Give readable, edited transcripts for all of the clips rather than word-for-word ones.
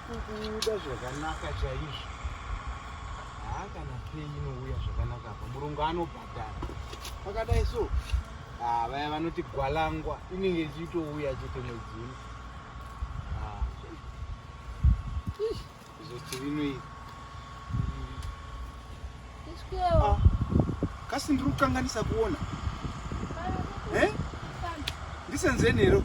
kubuda zvakanaka chaizvo. Haa kana pay inouya zvakanaka apa murungu anobhadhara. Pakadai so ah, vaya vanoti gwalangwa inenge ichitouya chete mwedzi uno. Ah, Zoti rino iri. Ah, kasi ndiri kukanganisa kuona. Eh? Ndisenzeni here?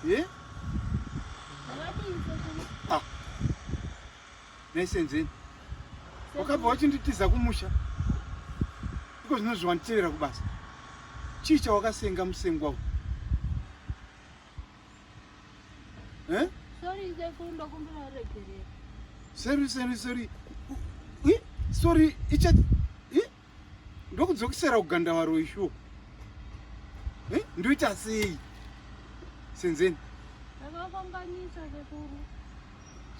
Eh? Ah. Nesenzeni. Wakabva wachinditiza kumusha. Iko zvino zvawanditevera kubasa. Chii chawakasenga musengwa uyu? Eh? Sorry sekuru ndokumbira uregerere. Sorry sorry sorry. Eh? Sorry icha eh? Ndokudzokisera kuganda waro ishuwa. Eh? Ndoita sei? Senzeni. Ndakakanganisa sekuru.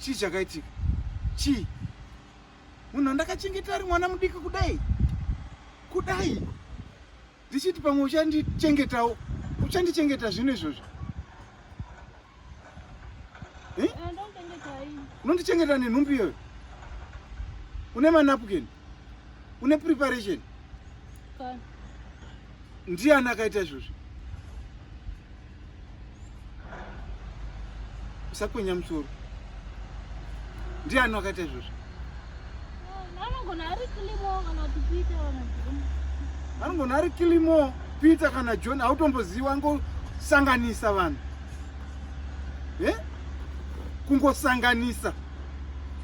Chii chakaitika? Chii? Munhu andakachengeta ari mwana mudiki kudai. Kudai. Ndichiti pamwe uchandichengetawo. Uchandichengeta zvino izvozvo. Eh? eh Unondichengeta nenhumbi iyoyo. Une manapukeni. Une preparation. Ndiani akaita izvozvo? Usakwenya musoro. Ndiani wakaita izvozvo? Anogona ari Kilimo kana kuti Peter kana John. Anogona ari Kilimo, Peter kana John, hautomboziva angosanganisa vanhu. Eh? Kungosanganisa.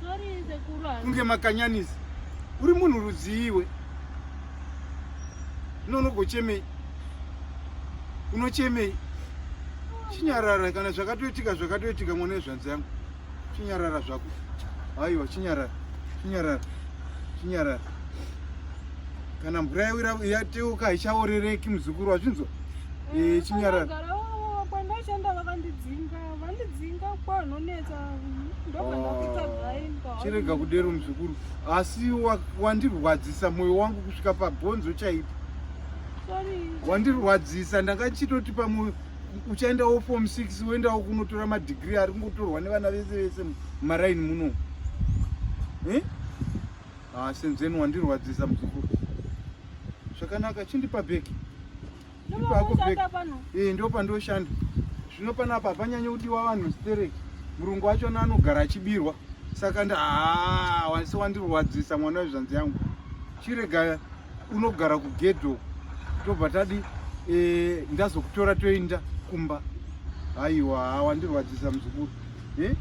Sorry sekuru. Kunge makanyanisi. Uri munhu rudziiwe. Unonogochemei? Unochemei? Chinyarara kana zvakatoitika zvakatoitika mwana wezvanzi yangu. Chinyarara zvako. Aiwa chinyarara. Chinyarara. Chinyarara. Kana mvura yawira yateuka haichaorereki muzukuru wazvinzwa? Eh, chinyarara. Kwandashanda vakandidzinga, vandidzinga kwanonetsa ndobva ndakutsvagai. Chirega kudero muzukuru. Asi wandirwadzisa moyo wangu kusvika pabhonzo chaipo. Wandirwadzisa ndanga ndichitoti pamwe uchaendawo form 6 woendawo kunotora madegree ari kungotorwa nevana vese vese mumaraini muno eh? Ah, senzeni wandirwadzisa muzukuru. Zvakanaka chindipa bhegi. Eh, ndo pandoshanda. Zvino panapa hapanyanye kudiwa vanhu stereki. Murungu wachona anogara achibirwa. Saka nda ah, wasi wandirwadzisa mwana wezvanzi yangu. Chirega unogara kugedho tobva tadi eh, ndazokutora toenda kumba. Aiwa, wandirwadzisa muzukuru. Eh?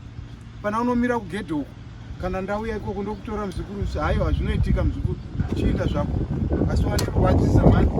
Pana unomira kugedhe uko kana ndauya ikoko ndokutora muzukuru haiwa zvinoitika muzukuru chiinda zvako asi wandirwadzisa mani.